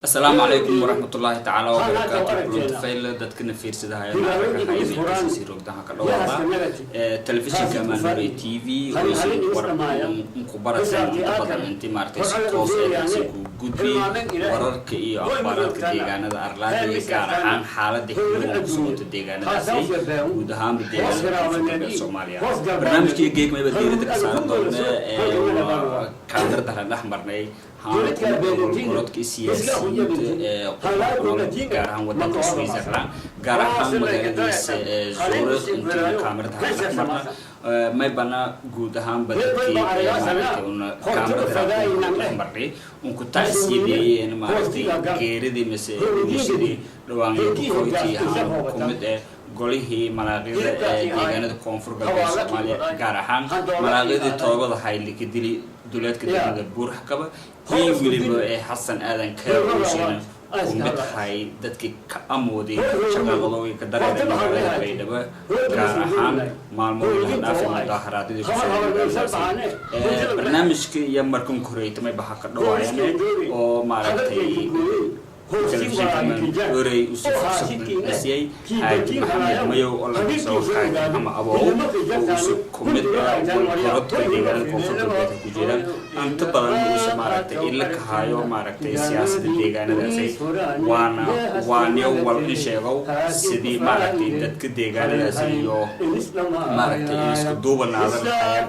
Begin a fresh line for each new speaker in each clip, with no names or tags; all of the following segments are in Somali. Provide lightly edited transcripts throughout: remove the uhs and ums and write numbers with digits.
Asalaamu calaykum waraxmatullaahi tacaala wabarakaatu. Kulanta fayle dadkana fiirsadahayasi rogdaha ka dhawaada telefishinka Amaanure TV war ku barateen inta badan intii maaragtay si toos ee si ku gudbi wararka iyo akhbaaraadka deegaanada Arlaadiya, gaar ahaan xaaladda xilligan ku socota deegaanadaasi, guud ahaanba deegaanada Koonfur Galbeed Soomaaliya. Barnaamijkii geegmayba diiradda ka saaran doona waa kaamirada la dhex marnay gorodka siyaasiyiinta ee nool, gaar ahaan wadanka Switzerland, gaar ahaan magaaladiisa Zurich. Intii kaamirada la dhex marna may bana guud ahaanba dadkii maaragtay una kaamirada dhex marnay unku tacsiyadeeyeen maaragtay geeridii mise dhimashadii dhawaan koyti ahaan ku mid eh golihii malaaqyada ee deegaanada Koonfur Galbeed Soomaaliya, gaar ahaan malaaqyadii toobada haylika dili duleedka degmada Buurxakaba, iyo weliba ee Xasan Aadan Kaaruusina ku mid ahay dadkii ka amooday shaqaaqadooyinka ka dareeray magaalada Baydhabo, gaar ahaan maalmoodii la dhaafay mudaaharaadyadii kusoo magaaladaasi. Barnaamijka iyo markan koreytamay baha ka dhawaayane oo maaragtay telefishinka orey usoo fursad Xaaji Maxamed Mayow oo laga soo Xaaji Maxamed Abow, oo usu ku mid ah gorodka deegaanada Koonfur Galbeed ku jira, inta badan uusa maaragtay ila ka hayo maaragtay siyaasadda deegaanadaasi, waana waanyo wal in sheegow sidii maaragtay dadka deegaanadaasi iyo maaragtay isku duubanaadan lahaayeen,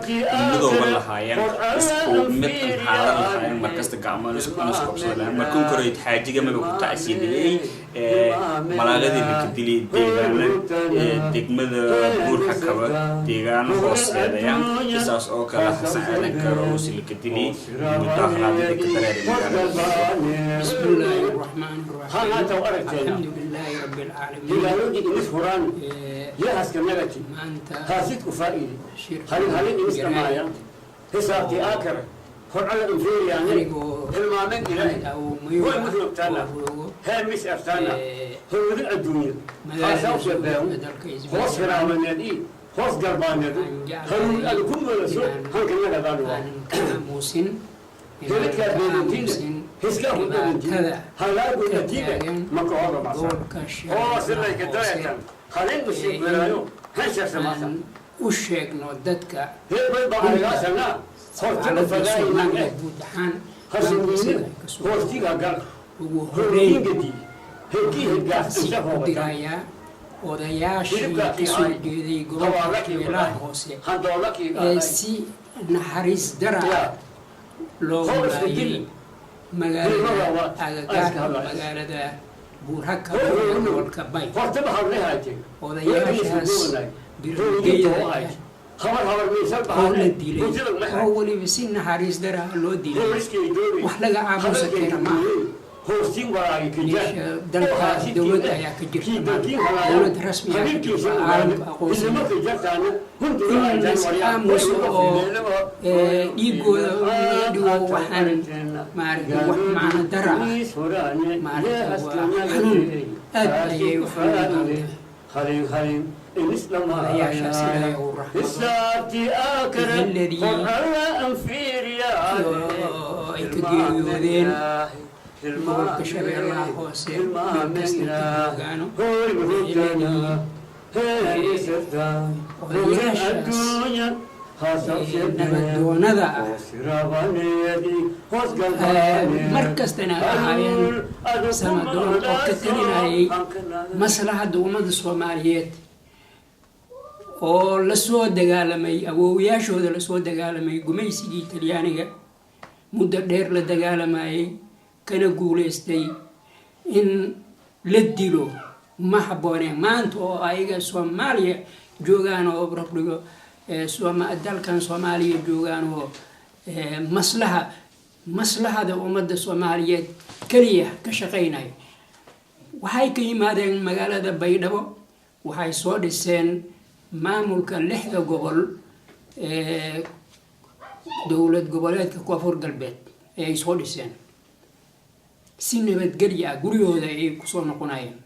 midooban lahaayeen, isku mid haadan lahaayeen, markasta gacmo isku qabsan lahaayeen. Markan koreyd xaajiga maba ku tacsiyadeeyey malaaqadii laka dilay deegaana degmada Buurxakaba, deegaano hooseedayaan, sidaas oo kale Xasan Aadan Karoos laka dilay mudaharaadyada ka dareeray magaalada.
بسم الله الرحمن الرحيم، الحمد لله رب العالمين. Maanta shirka anigoo Maxamed Awow Mayow ah oo joogo magaalada Zurich dalka Switzerland, waxaan jeclahay inaan aanan ka aamusin, inaan ka aamusin dhibaatada ka taagan gobolka Shabeellaha Hoose ee in aan u sheegno dadka xaaladda Soomaaliya guud ahaan maanta sida ay ka soo. Ugu horeyn waxaan tacsi u dirayaa odayaashii ka soo jeeday gobolka Shabeellaha Hoose ee si naxariis dara ah loogu laayay magaalada agagaarka magaalada Buurhakaba ee gobolka Bay. Odayaashaas birmageyda ah oo la dilay, oo weliba si naxariis dara ah loo dilay, wax laga aamusa kara maaha. Meesha dalka dowladda ayaa ka jirta maanta, dowlad rasmi ah ka jirta, caalamka aqoonsan. In las aamuso oo dhiigooda laga dhigo waxaan maaragtay wax macno dara ah, maaragtay waa xanuun, aad ayay u xanuun badan tahay. Odayaashaas Ilaahay uu raxmado, eheladii oo ay ka geeriyoodeen gobolka Shabeellaha Hoose meel kasta ka joogaano, eheladii odayaashaas nabadoonada ah, mar kastana ahaayeen samadoon oo ka talinayay maslaxadda ummadda Soomaaliyeed, oo lasoo dagaalamay awoowayaashooda, lasoo dagaalamay gumaysigii Talyaaniga, muddo dheer la dagaalamayay kana guuleystay, in la dilo ma habboone. Maanta oo ayaga Soomaaliya joogaan oo rabdhigo dalkan Soomaaliya joogaan oo maslaxada ummadda Soomaaliyeed keliya ka shaqaynaya, waxay ka yimaadeen magaalada Baydhabo, waxay soo dhiseen maamulka lixda gobol ee dowlad goboleedka Koonfur Galbeed ayay soo dhiseen. Si nabadgelya ah guryahooda ayay kusoo noqonayeen.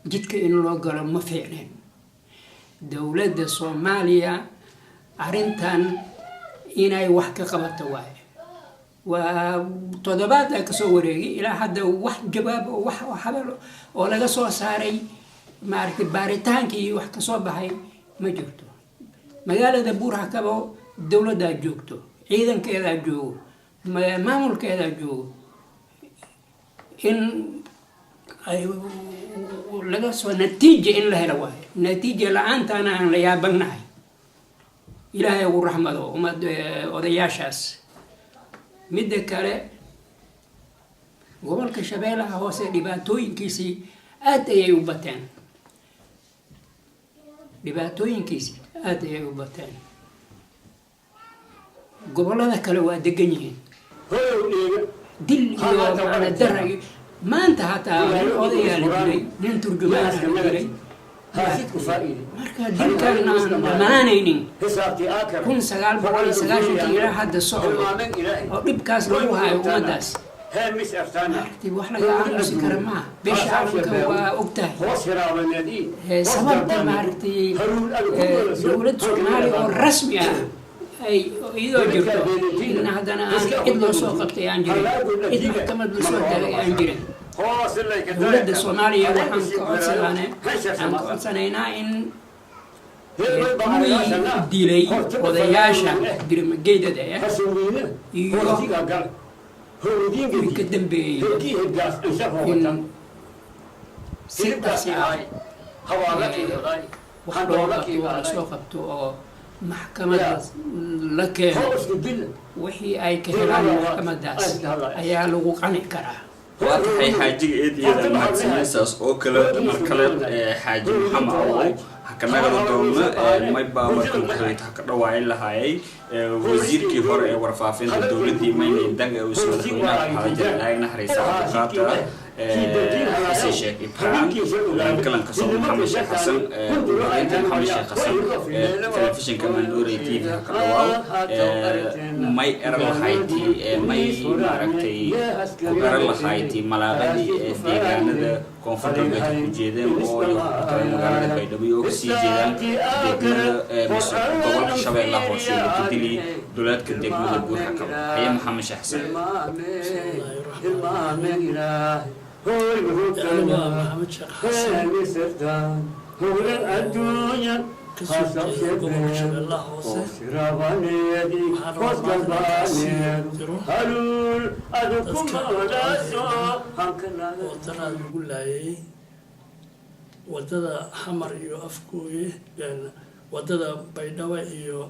Jidka in loo galo ma fiicneen. Dowladda Soomaaliya arrintan inay wax ka qabato waaye. Waa toddobaad aa kasoo wareegay, ilaa hadda wax jawaab oo wax hadal oo laga soo saaray, maaragtay, baaritaankii wax kasoo baxay ma jirto. Magaalada Buurhakabo dowladdaa joogto, ciidankeedaa joogo, maamulkeedaa joogo. In ay laga soo natiija in la helo waayo, natiija la-aantaana aan la yaabannahay. Ilaahay ugu raxmado ummad odayaashaas. Midda kale, gobolka Shabeellaha Hoose dhibaatooyinkiisii aad ayay u bateen, dhibaatooyinkiisii aad ayay u bateen. Gobollada kale waa degan yihiin. Dil iyo macna dara iyo maanta hataa nin odayaa la dilay, nin turjumaana la dilay. Marka dilkan aan dhammaanaynin, 1990-kii ilaa hadda socdo oo dhibkaas lagu hayo ummaddaas, maaragtay, wax laga aamusi kara maaha. Beesha caalamka waa og tahay sababta, maaragtay, dowlad Soomaaliya oo rasmi ah ay iyadoo jirto in haddana aan cid loo soo qabtay aan jirin, cid maxkamad loo soo taagay aan jirin. Dowladda Soomaaliya waxaan ka codsadaane aan ka codsanaynaa in kuwii dilay odayaasha birmageydada ah iyo kuwii ka dambeeyey in si dhaqsi ah wax loo qabto oo lasoo qabto oo maxkamadda la keeno. Wixii ay ka helaan maxkamadaas ayaa lagu qanci karaa.
Waa tahay, xaajiga, eed iyada mahadsanaysaas oo kale. Mar kale Xaaji Maxamed Awow hakanagada doona. Mayba markan kuxeyd haka dhawaay lahaayay wasiirkii hore ee warfaafinta dowladii Maynay ee uusa madaxweynaha ku hada jiray, Ilaahay naxariisa Cabdiqaata Xasan Sheekh Ibrahim kalanka soo Maxamed Sheekh Xasan. Uhoreynta, Maxamed Sheekh Xasan, telefishinka Mandore TV haka dhawaaw. May era lahayti, may maaragtay ku era lahayti malaaqadii deegaanada Koonfur Galbeed ku jeedeen oo ay ku magaalada Baydhabo oo kasii jeedaan degmada mise gobolka Shabeellaha Hoose iyo kadili duleedka degmada Buurxakabo? Haye, Maxamed Sheekh Xasan.
Anigu waa Maxamed Sheekh Xasan, kasoo jeeda gobolka Shabeellaha Hoose. Waxaan rabaa maanta inaan diro dadka oo daraad lagu laayay wadada Xamar iyo Afgooye, wadada Baydhabo iyo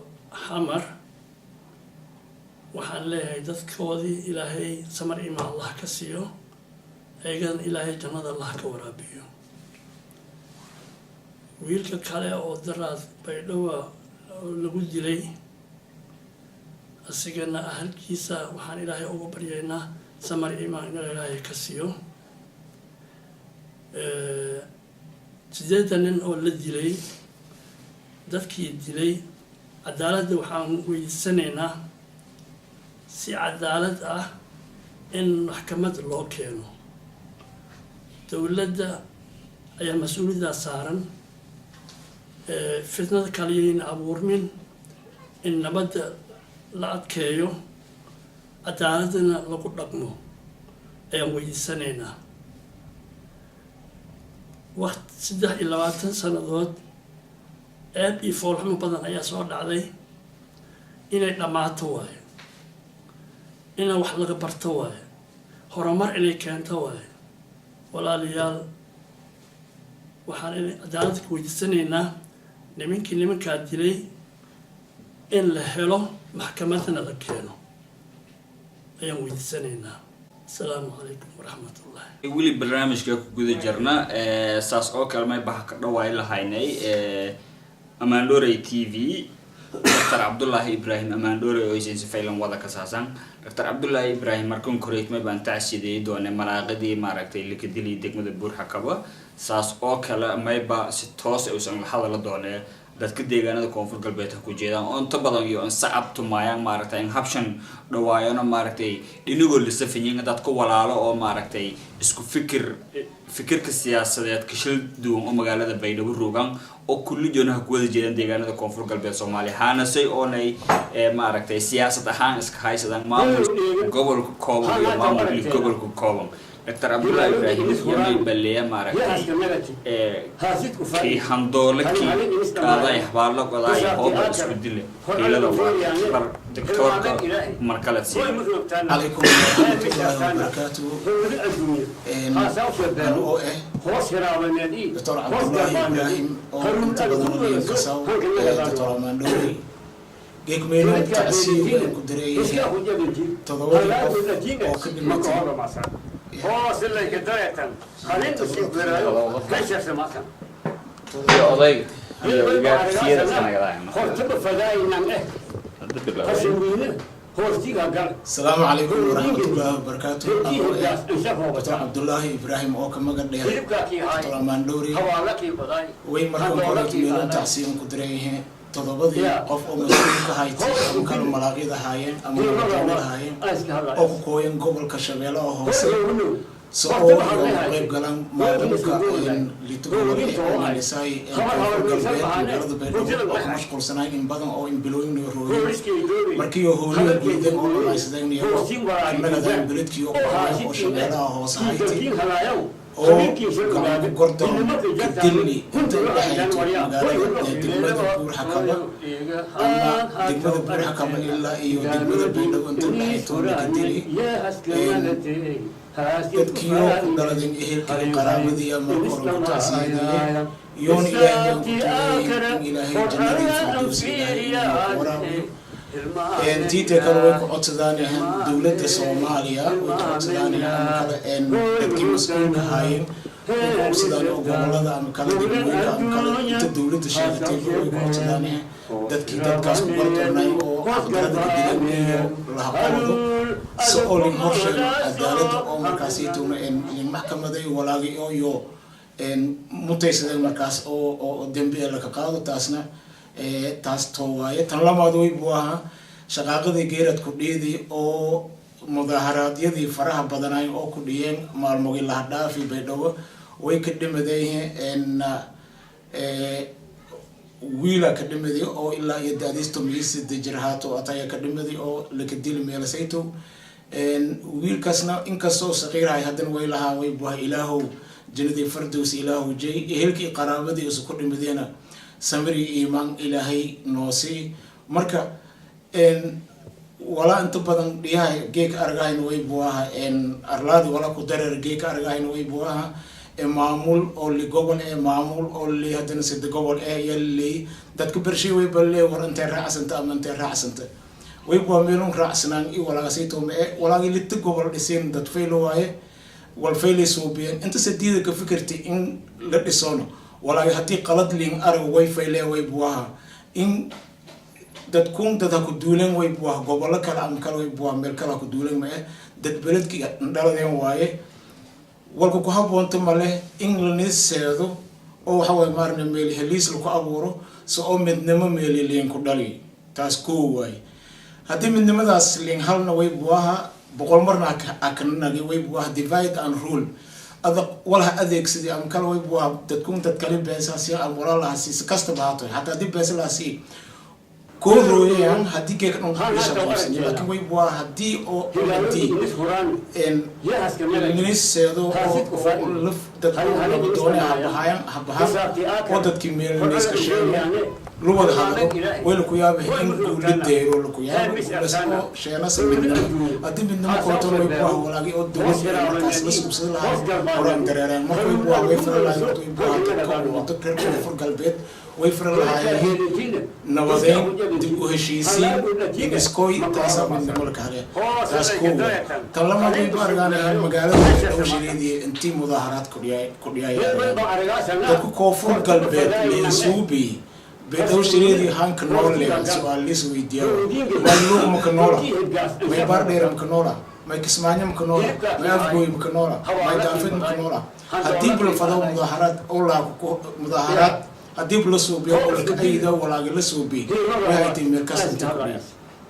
Xamar. Waxaan leeyahay dadkoodii Ilaahay samar ima Allah ka siiyo, ayagana Ilaahay jannada Allah ka waraabiyo. Wiilka kale oo daraad Baydhabo lagu dilay, asigana ahalkiisa waxaan Ilaahay uga baryaynaa samar imaan inuu Ilaahay ka siiyo. 8 nin oo la dilay, dadkii dilay cadaaladda waxaan weydiisanaynaa si cadaalad ah in maxkamad loo keeno. Dowladda ayaa mas-uuliyaddaa saaran. Fitnada kaliyayna abuurmin, in nabadda la adkeeyo, cadaaladana lagu dhaqmo ayaan weydiisanaynaa. Waqt 23 sannadood ceeb iyo foolxumo badan ayaa soo dhacday. Inay dhammaato waayo, inaan wax laga barto waayo, horumar inay keento waayo. Walaalayaal, waxaan cadaalad ku weydiisanaynaa nimankii nimankaa dilay in la helo, maxkamadna la keeno ayaan weydiisanaynaa. Asalaamu calaykum waraxmat ullahi.
Weli barnaamijka ku guda jirna. Saas oo kale may baha ka dhawaay lahaynay Amandorey TV Dr Cabdullaahi Ibrahim Amandorey oo aysan sifaylan wada kasaasan. Dr Cabdullaahi Ibrahim, markan koreyd may baan tacsideey doonay malaaqadii maaragtay likadili degmada Buurxakaba. Saas oo kale mayba si toos uusan la hadala doonee Dadka deegaanada Koonfur Galbeed ha ku jeedaan oo inta badan iyo in sacab tumaayaan, maaragtay, in habshan dhawaayano, maaragtay, dhinigoo lisafanyin dadka walaalo oo, maaragtay, isku fikir, fikirka siyaasadeed kashal duwan oo magaalada Baydhabo rogaan oo kullijoona ha ku wada jeedaan deegaanada Koonfur Galbeed Soomaaliya, haanasay oonay, maaragtay, siyaasad ahaan iska haysadaan maamul gobolka kooban iyo maamul gobolka kooban. Dr Cabdullahi Ibraahim iyo may baleeya, maaragtay, kii handoole kii qaaday habaalo qodaay hooba isku dile hiilada waa bar doctoorka markale siiya.
Calaykum waraxmatullaahi wabarakaatuhu. Anoo eh Doctor Cabdullaahi Ibraahim oo inta badan odayan kasaw Doctor Amaandhowey, geegmeyno tacsiyo ku dareeyay 7dii qof oo ka dhimatay.
Iyo odayga iyo igaarkiyada iska nagadaaya.
Asalaamu calaykum waraxmatullaahi wabarakaatu. Anoo eh Doctor Cabdullaahi Ibraahim oo ka magan dheer Doctor Amaandhowri, way markan koreeto meelon tacsiyan ku dareeyahe 7dii qof oo mas-uul ka haytay ama kala malaaqyada haayeen ama madaxweynada haayeen oo ku kooyan gobolka Shabeellaha Hoose so oo iyo qayb galaan maamulka litogobol ee oolisay Koonfur Galbeed magaalada Baydhabo oo ku mashquulsanayn in badan oo in bilooyin roogeen markii oo howliga guudeen oo dhamaysadeen iyago annagadaan beledkii oo ku kooyan oo Shabeellaha Hoose haytay oo gacan ku gordoon kadilni inta u dhexayto magaalada degmada Buurxakaba ama degmada Buurxakaba ilaa iyo degmada Baydhabo inta u dhexayto lakadili dadkiyo ku dhaladeen ehelkii qaraabadii marka hore ku tacsiyadeeye yoon Ilaahay baan ku tuugayay in Ilaahay jannadii firdowsi Ilaahay inuu ku waraabiyo. Tiita kale way ku codsadaan dowladda Soomaaliya, way ku codsadaan ama kale dadkii mas-uulka haayeen way ku codsadaan oo gobolada ama kale degmooyinka ama kale inta dowladda sheegatay way ku codsadaan dadkii dadkaas ku gardoonay oo xaqdarada ka dilan iyo lahaqabado si oo lin horsheego cadaaladda oo markaas iyaduna lin maxkamaday walaagay oo iyo mutaysadeen markaas oo dembi ee laka qaado. Taasna taas too waaye. Tan labaad way buu ahaa shaqaaqadii geerad ku dhiidi oo mudaharaadyadii faraha badanaay oo ku dhiyeen maalmogii lahadhaafi Baydhabo way ka dhimadeen wiila ka dhimaday oo ilaa iyo da-diis 18 jir haato ataya ka dhimaday oo laka dili meelasayto. Wiilkaasna inkastoo saqiirahay haddana way lahaa way buha Ilaahow jannadii fardows Ilaahow jey, ehelkii qaraabadii isu ku dhimadeena samiri iimaan Ilaahay noosii. Marka walaa inta badan dhiyaha geeka argahayna way buaha arlaadi walaa ku dareer geeka argahayna way buaha maamul oo li gobol ee maamul oo li haddana sida gobol ee yalleey dadka bershay way balle war intay raacsanta ama intay raacsanta way bua meelun raacsanaan i walaasaytooma ee walaagii lita gobol dhiseen dad faylo waaye wal faylay suubiyeen inta sadiida ka fikirtay in la dhisono walaagi haddii qalad liin arag way faylee way buaha in dadkuun dad ha ku duulan way buaha gobollo kale ama kale way buaha meel kale ha ku duulan ma eh dad beledkii dhaladeen waaye walka ku habboonta male in lani seedo oo waxa waye maarne meel heliis laku abuuro so oo midnimo meeli liin ku dhali. Taas koo waaye. Haddii midnimadaas liin halna way buaha 100 marna hakanagi way buaha divide and rule ada walha adeegsadii ama kale way buaha dadkuun dad kale beesaasi ama walaalaha siisa kastaba haato hataa haddii beesa laha sii koo rooyayaan haddii geeka dhan isha qabsani, laakiin way buaha haddii oo hadii niseedo oo laf dadku nabadoone habahayan habahaan oo dadkii meel niska sheego luwada hadlo way laku yaabah in guula deero laku yaabo guulas oo sheenasa midnimo. Haddii midnimo kootona way buaha walaagi oo dowlad markaas la suubsada lahaa horaan dareereen. Marka way buaha way fira lahayen way buaha dadka umado reer Koonfur Galbeed way fira lahaayeen nabadeyn, dib u heshiisiin, iskooy taasaa midnimo laka hale. Taas koowa. Tan lamaad way bu argaanayaa magaalada Baydhabo shireedii intii mudaaharaad ku dhiyayaan dadku Koonfur Galbeed leensuubi Baydhabo shireedii hanka nool le su-aal lis weydiiyaa may Luuq maka noola, may Baardheera maka noola, may Kismaayo maka noola, may Afgooy maka noola, may Daafeed maka noola? Haddii balfado mudaaharaad oo laa mudaaharaad Haddii la suubiyo oo laka ayida walaagi la suubiy, waxay tahay meel kasta inta ku dhiib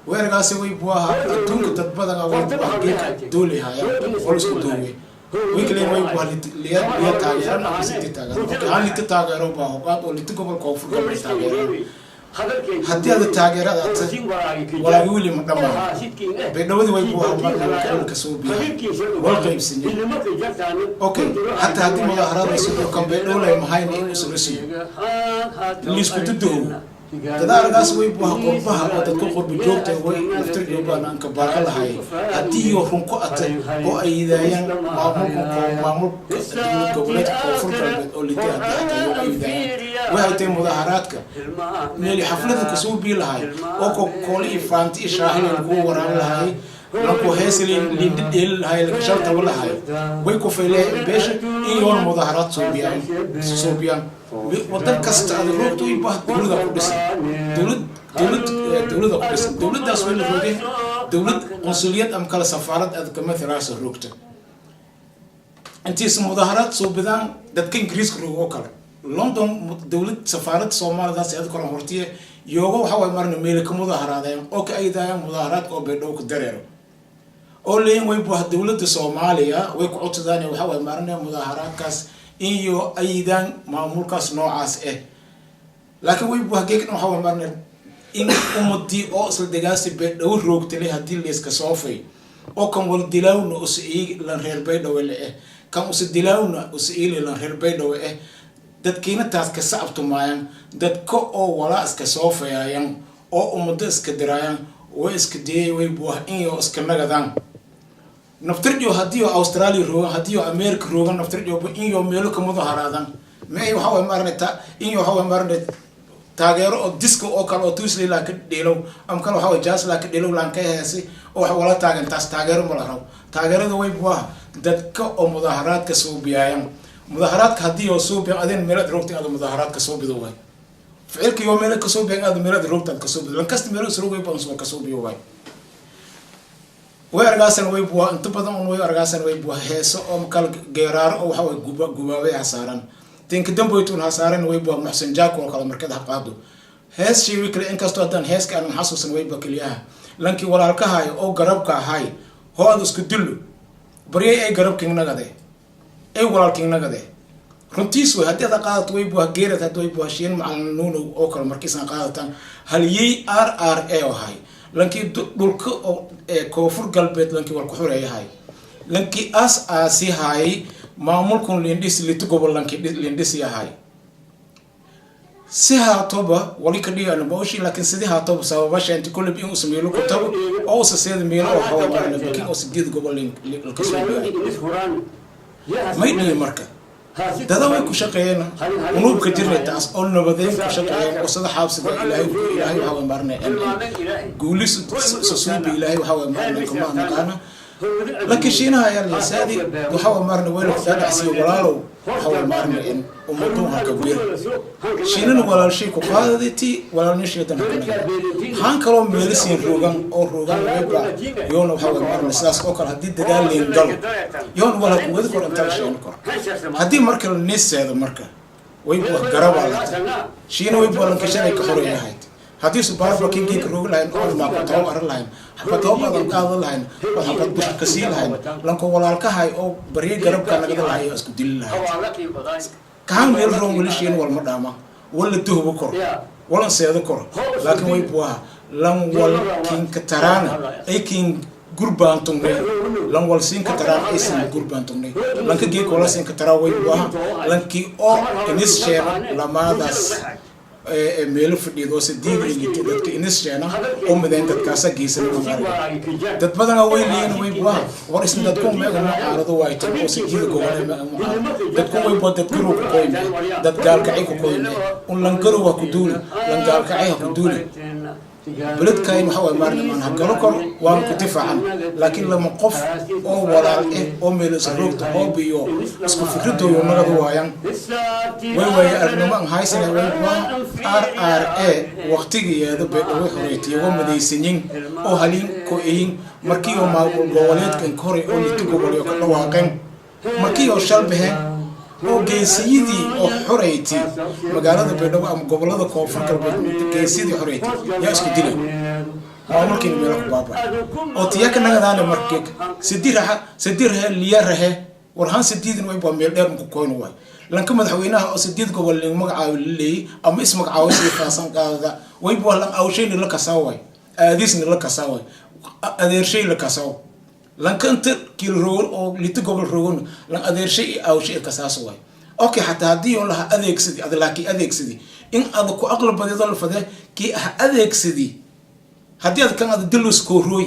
weerarkaasi. Way buu ahaa adduunka dad badan way buu ahaa geedka dooli haya oo la isku duubay weekly. Way buu liya liya taageeran ama siti taageeran. Okay, hal lita taageero baa hogaad oo lita gobol Koonfur Galbeed taageeran. Haddii aad taageerada walaagi weli ma dhammaan. Baydhawadi way buu ahaa marka ka soo biya wal qaybsanyay. Okay, hataa haddii mudaaharaad la sugo, kan Baydhabo lay mahayn in usla siiyo liisku duduhow dadaargaas. Way buu ahaa qurbaha oo dadka qurba joogta way naftir joobaan aan ka baaqa lahay haddii iyo run ku ata oo ay yidaayaan maamulka maamulka dowlad goboleedka Koonfur Galbeed oo litay, haddii hataa iyo ay yidaayaan, waxay tahay mudaaharaadka meeli xaflada kasoo bii lahay oo koole iyo faanti iyo shaahilin kuu waraabi lahay, lanku heesilin lindhi dheeli lahay, lakashaltaba lahay, way ku faylee beesha in yoona mudaaharaad suubiyaan suubiyaan. Wadan kasta aad roogto way bah dowlada ku dhisan, dowlad dowlad dowlada ku dhisan. Dowladdaas way la roogeen dowlad qonsuliyad ama kale safaarad aad kama thalaasa roogta intiisa mudaaharaad suubidaan. Dadka Ingiriiska roog oo kale London, dowlad safaarad Soomaalidaas aad kale hortiye yooga waxa waay marna meeli ka mudaaharaadeen oo ka aydaayaan mudaaharaadka oo Baydhabo ku dareero oo leeyin. Way buah dowladda Soomaaliya way ku codsadaan waxa waay marna mudaaharaadkaas iyo ayidaan maamulkaas noocaas eh. Laakiin way buah geegna waxa waay marna in ummadii oo isla degaasi Baydhabo roogtale haddii layska soofay oo kan wal dilaawna usa ii lan reer Baydhabo le eh, kan usa dilaawna usa iili lan reer Baydhabo eh, dadkiina taas ka sacabtumaayaan. Dadka oo walaa iska soofayaayan oo ummado iska diraayaan way iska dayay. Way buah inyo iska nagadaan naftirjo haddii oo Australia roogan, haddii oo America roogan, naftirjoba inyo meelo ka mudaharaadan may waxa way maarnay ta inyo waxa way maarnay taageero oo disco oo kale oo Tuesday laa ka dheelow ama kale waxa way jazz laa ka dheelow laan ka heesay oo wax wala taagan. Taas taageero ma la rabo. Taageerada way buah dadka oo mudaaharaadka suubiyaayan. Mudaaharaadka haddii oo suubiyan adin meelaad roogta aad mudaaharaadka suubido waay ficilka iyo meelo kasoo biyan aad meelaad roogta aad kasoo bido lankasta meelo isroogay badan soo kasoo biyo waay. Way argaasan way buwa inta badan un way argaasan way buwa heeso oo kala geeraaro oo waxa way guba gubaabay hasaaran tinka damboytun hasaaran. Way buwa Muxsin Jack oo kale markada qaado hees sheegi kale, inkastoo haddaan heeska aanan xasuusan. Way ba keliyaha lankii walaalkahay oo garabka ahay hoo aad isku dillo baryay ay garabkiignagade ay walaalkiignagade runtiis way. Haddii aad qaadato way buha geerad hadda way buha Shiin Macalin Nuunow oo kale markiisan qaadataan haliyey RRA ahay, lankii dhulka oo Koonfur Galbeed lankii wal ku xureeyahay, lankii aas aasi hayay maamulkun lindhis lito gobol lankii lindhisi yahay. Si haatoba wali ka dhigana maoshi, laakiin sidii haatoba sababasha inti kullib in usa meelo ku tago oo usa seeda meelo oo hawa marna bakin oo sideed gobol lakasoo biyahay may dhihi. Marka dada way ku shaqeeyeen unuubka jirnay taas oo nabadeyn ku shaqeeyeen oo sida xaabsiga Ilaahay Ilaahay waxa way marnay guulis sasuubi Ilaahay waxa way marnay kama naqaana. Laakiin Shiinaha ayaa la saadi waxa way marnay way la dhaadhacsiyo walaalow waxa way marnay in ummaduhu ha kabir Shiinana walaalshay ku qaadati walaalnisheedan haan kaloo meelisiin roogan oo roogan wayba yoona waxa way marnay sidaas oo kale haddii dadaal leen galo yoon wala kuwada kor inta la sheegin kor haddii marka la niseedo marka way bu garabaa lata Shiina way balanka shalay ka xoreeyahayd haddii subaarba kingiinka roogi lahayn oo maaqo toob aran lahayn xabad toob adan qaadan lahayn oo xabad bush ka sii lahayn lanko walaalkahay oo barye garabka nagada lahay oo isku dili lahayd kaan meel roon weli Shiina walma dhaama wala duhbo kor walan seedo kor. Laakiin way buaha lan wal kinka taraana ay kin gurbaantungnay lan wal siin ka taraan aysan gurbaantungnay lanka geek wala siin ka taraa. Way buaha lankii oo inis sheena lamaadaas meelo fadhido sideed ilito dadka inis sheena oo midayn dadkaasa geysana ma. Dad badana way leeyiin way buaha war isna dadku meega mucaarado waay tan oo sideed gobol mucaarado dadku way bua dad garow ku qoyme dad gaalkacay ku qoyme un lan garow ha ku duuli lan gaalkacay ha ku duuli beledkayn waxa waay maarna maan hagalo kor waan ku difaacan. Laakiin lama qof oo walaal eh oo meel is roogta hoob iyo isku fikradooyo nagada waayaan way waaye aragnimo aan haysana. Way waa RRA waqtigeeda Baydhabo xoreeytay oo madaysanyin oo halin ko-iyin markii oo maamul goboleedkan ka horay oo lito gobol oo ka dhawaaqeen markii oo shal baxeen. Oo geesiyadii oo xoreyti magaalada Baydhabo ama gobolada Koonfur Galbeed, geesiyadii xoreyti yaa isku dilay, maamulkiina meelo ku baabay oo tiyaka nagadaane. Markeek sidi raxa, sidi rahe, liya rahe, war haan sidiidin way baa meel dheer maku koyno waay. Lanka madaxweynaha oo sideed gobol lagu magacaabo laleeyay ama ismagacaabo sii faasan qaadada way baa lan awshayni la kasaa waay, aadiisni la kasaa waay, adeershay la kasaa. Lanka inta kiil rogon oo lita gobol rogon lan adeershay iyo awshay kasaas waay. Okay, xataa haddii un laha adeegsadi ada, laakiin adeegsadi in ada ku aqli badido la fadee kii ah adeegsadi. Haddii ad kan ada dilus koorooy,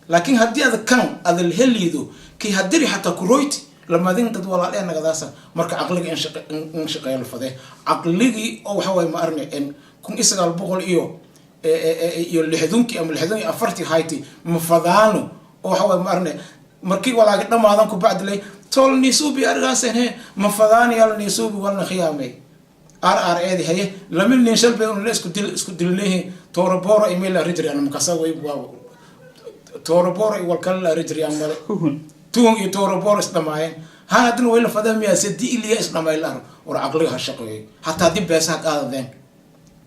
laakiin haddii ada kan ada heliido kii hadiri xataa kuroyti lamadin dad walaalee nagadaasa. Marka caqliga in shaqeeyo la fadee, caqligii oo waxa waaye ma arne 1960 ama 64-tii hayti ma fadaano oo waxa waaye ma arne markii walaagi dhamaadan ku bacdilay tol nisubi argaasen he ma fadaani yal nisubi walna khiyaamay r r eedi haye lama nin shalbay un la isku dil isku dilnehe. Toorabora email rijri ana makasa way waa toorabora walkala la rijri aan male tuhun iyo toorabora isdhamaayeen. Haan haddana way la fadaa miyaa sadi iliya isdhamaay la aro. War caqliga ha shaqeeyay, hataa haddii beesaha qaadadeen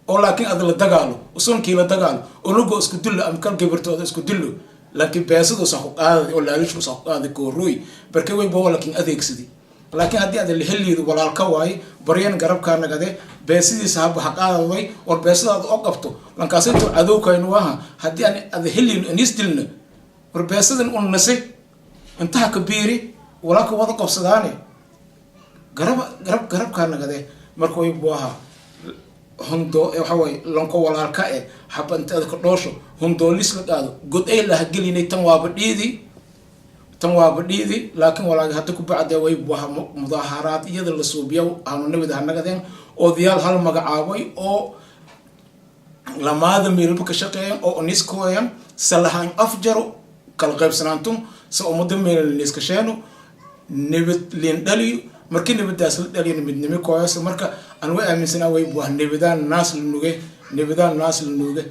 oo laakiin ada la dagaalo, usunkii la dagaalo, onugo isku dillo ama kal gabartooda isku dillo, laakiin beesaduusa ku qaaday oo laalushuusa ku qaaday koorooy barke way boo laakiin adeegsadi. Laakiin haddii ada la heliido walaalka waaye baryan garabkaa nagade beesadiisa haba ha qaadaday. War beesadaada oo qabto lankaasinto cadowkaynu aha haddii aan ada heliino anis dilna, war beesadan un nase intaha ka biiri walaalka wada qabsadaane garab garab garabkaa nagade. Marka way buu ahaa hundo waxa waaye lanko walaalka e haba inta ka dhoosho hundoolis la qaado god ay laha gelinay. Tan waaba dhiidi, tan waaba dhiidi, laakiin walaagi hadda ku bacdee way waa mudaaharaad iyada la suubiya hanu nabad hanagadeen. Odayaal hal magacaabay oo lamaada meelba ka shaqeeyan oo oniskooyan salahaan afjaro kala qaybsanaantun sa ummada meel niskasheeno nabad liin dhaliyo. Markii nabadaas la dhaliyo midnimo kooyasa. Marka aan way aaminsanaa way waa nabadaan naas la nuge, nabadaan naas la nuuge,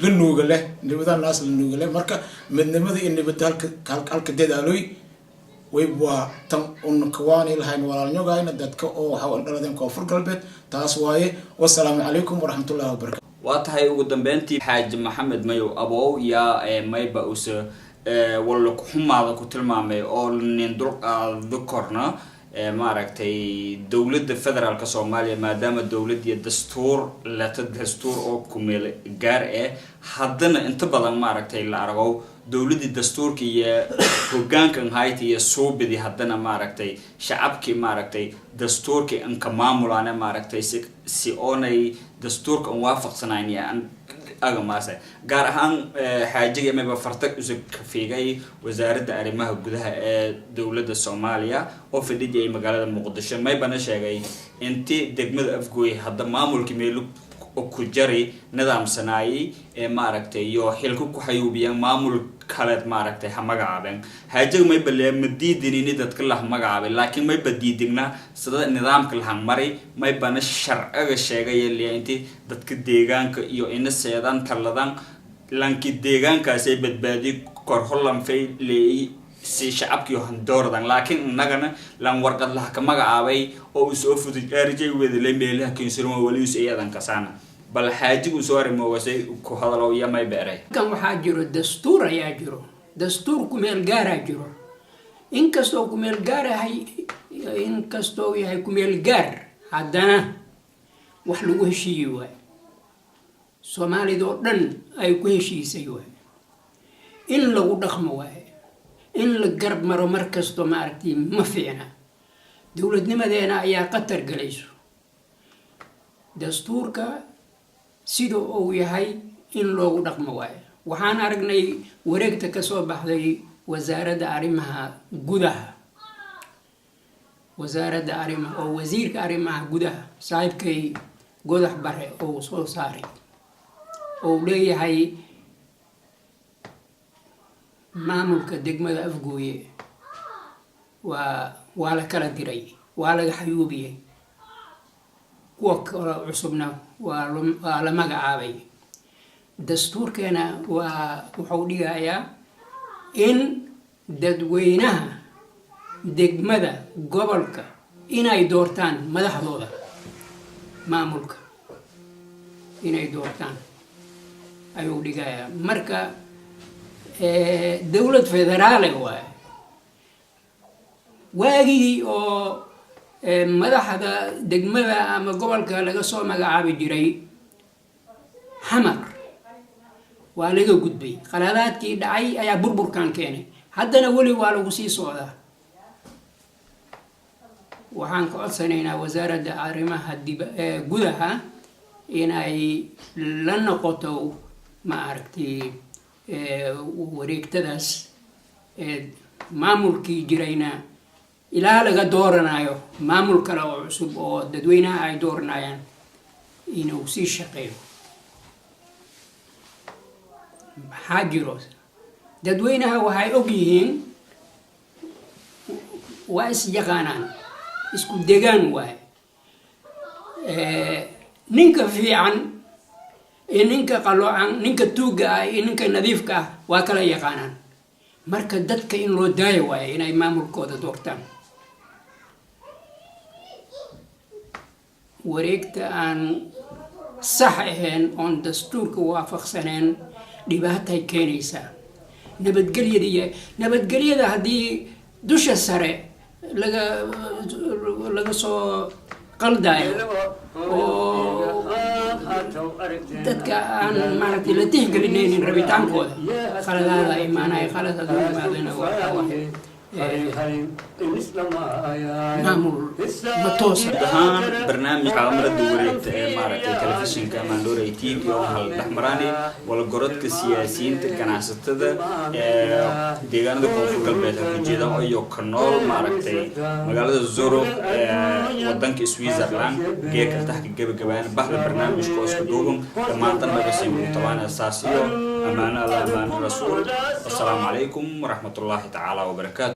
la nuuga leh, nabadaan naas la nuuga leh. Marka midnimada iyo nabadda halka halka dadaaloy way waa tan un kawaani lahayn walaalnyogayna dadka oo waxa dhaladeen Koonfur Galbeed taas waaye. Wasalaamu calaykum waraxmatullahi wabarakatu.
Waa tahay. Ugu dambeyntii, Xaaji Maxamed Mayow Abow yaa mayba use walla ku-xumaada ku tilmaamay oo nin dulqaado korna maaragtay dowladda federaalka Soomaaliya, maadaama dowladdiiyo dastuur leta, dastuur oo kumeel gaar eh, haddana inta badan maaragtay la argo dowladdii dastuurka iyo hogaankan hayta iyo suubidii, haddana maaragtay shacabkii maaragtay dastuurkii anka maamulaane maaragtay si oonay dastuurka an waafaqsanayn iyo an agamaase. Gaar ahaan xaajiga mayba fartag usug ka fiigay wasaaradda arrimaha gudaha ee dowladda Soomaaliya oo fadhijiyay magaalada Muqdisho. Maybana sheegay inti degmada Afgooy hadda maamulkii meelo ku jari nidaamsanaayay ee maaragtay iyo xilka ku xayuubiyeen, maamul kaleed maaragtay ha magacaabeen. Xaajiga mayba lee ma diidinini dadka lah magacaabay, laakiin mayba diidigna sida nidaamka lahan maray. Maybana sharciga sheegaya lee inti dadka deegaanka iyo ina seedaan taladan lanki deegaankaasay badbaadi kor hollanfay leey si shacabkii handoordan. Laakiin innagana lan warqad laha ka magacaabay oo uu soo fudud arjay wedalay meelaha kinsirma walius iyadan kasaana. Bal xaajigu soo arrimogasay ku hadalow iyo may beeray.
Kan waxaa jiro dastuur ayaa jiro, dastuur kumeel gaaraa jiro. Inkastoo kumeel gaarahay, inkastoo yahay kumeel gaar, haddana wax lagu heshiiyi waayo, Soomaalida oo dhan ay ku heshiisay waay, in lagu dhaqmo waaye. In la garab maro mar kasto maaragtay ma fiicna, dowladnimadeena ayaa khatar galayso. Dastuurka sida uu yahay in loogu dhaqmo waayo. Waxaan aragnay wareegta kasoo baxday wasaaradda arrimaha gudaha, wasaaradda arrimaha oo wasiirka arrimaha gudaha saaxiibkay Godax Bare oo soo saaray oo leeyahay maamulka degmada Afgooye waa la kala diray, waa laga xayuubiyey, kuwa kale cusubna waa la magacaabay. Dastuurkeena waa wuxuu dhigayaa in dadweynaha degmada gobolka Inay doortaan madaxdooda maamulka, inay doortaan ayuu dhigayaa. Marka dowlad federaale waaye. Waagii oo madaxda degmada ama gobolka laga soo magacaabi jiray Xamar waa laga gudbay. Qaladaadkii dhacay ayaa burburkan keenay. Haddana weli waa lagu sii socdaa. Waxaan ka codsanaynaa Wasaaradda Arrimaha dib Gudaha inay la noqoto, ma aragtay, wareegtadaas. Maamulkii jirayna ilaa laga dooranayo maamul kale oo cusub oo dadweynaha ay dooranayaan inuu sii shaqeeyo. Maxaa jiro, dadweynaha waxay og yihiin, waa is yaqaanaan, isku degaan waaye. Ninka fiican iyo ninka qaloocan, ninka tuugga ah iyo ninka nadiifka ah waa kala yaqaanaan. Marka dadka in loo daayo waaye inay maamulkooda doortaan. Wareegta aan sax ahayn oon dastuurka waafaqsaneen dhibaatay keenaysaa. Nabadgelyada iyo nabadgelyada haddii dusha sare laga soo qaldayo oo dadka aan, maaragtay, la tixgelinaynin rabitaankooda, khaladaada imaanaya. Khalad hadduu yimaadana waxaa waaye maamul ma toosa.
Guud ahaan barnaamijka Kaamarada Wareegta ee, maaragtay, telefishinka Mandora TV oo waxaa la dhexmaraanay walgorodka, siyaasiyiinta, ganacsatada ee deegaanada Koonfur Galbeed ha ku jeeda iyo ka nool, maaragtay, magaalada Zurich ee wadanka Switzerland. Geeka taxka gabagabaan baxda barnaamijka oo isku duuban dhammaantan magasiin ugu tabaana saas iyo ammaano Alla, ammaano Rasuul. Assalaamu calaykum waraxmatullaahi tacaala wabarakaatu.